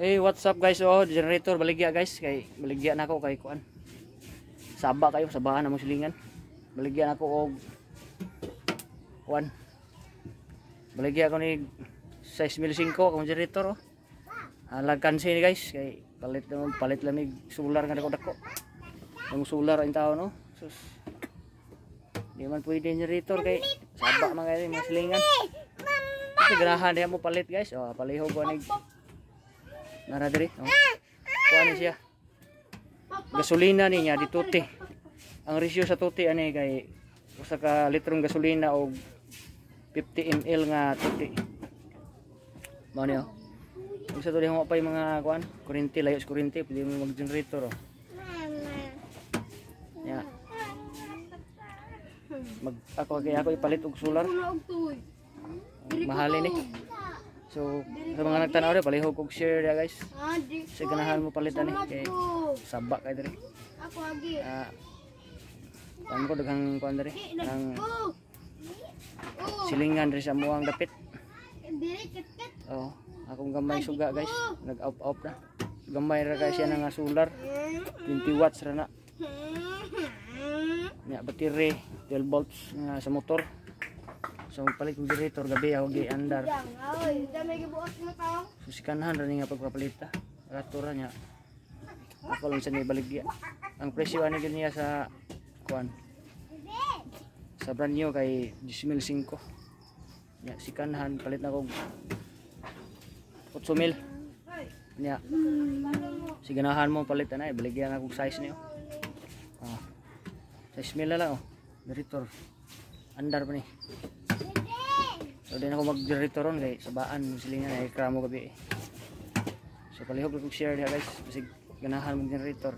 Hey, what's up, guys? Oh, generator baligya, guys, kay baligya na ako kay kuan. Saba kayo, sabaan na mo silingan. Baligya na ako og kuan. Baligya ako ni 6.5 akong generator, oh. Halag kansi ni, guys, kay palit naman, palit lang ni solar nga dako dako. Ang solar ang tao, no. Sus. Di man pwede generator kay saba man kayo mga silingan. Ito ganahan diha mo palit, guys. Oh, palihog ko ni nara diri. Oh. Kuan ni siya. Gasolina ni niya di tuti. Ang ratio sa tuti ani kay usa ka litrong gasolina og 50 ml nga tuti. Mao ni, oh. Usa to diha pa yung mga kuan, kuryente, layo sa kuryente, pwede mo mag-generator, oh. Ya. Mag ako kay ako ipalit og solar. Mahal ini. So sa mga nagtanaw diri, palihog og share dia, guys. Sa ganahan mo palit ani kay saba kay diri. Ako agi. Ah. Kuan ko daghang kuan diri. Ang silingan diri sa amuang dapit. Diri ket. Oh, akong gamay suga, guys. Nag-off off na. Gamay ra kay siya nga solar. 20 watts ra na. Nya battery 12 volts nga sa motor. So palit og generator gabi ako gi-andar. Oy, dami gibuot mo tao. So sikanhan ra ni nga pagpapalita. Rato ra niya. Ako lang sa ni baligya. Ang presyo ani gyud niya sa kuan. Sa brand new kay 10,005. Nya sikanhan palit na kog 8,000. Nya. Si ganahan mo palit ana, baligya na kog size niyo. Ah. 6,000 na lang, oh. Generator. Andar pa ni. So din ako mag-generator ron kay sabaan silingan ay kramo gabi eh. So palihog kog share diha, guys, kasi ganahan mag generator.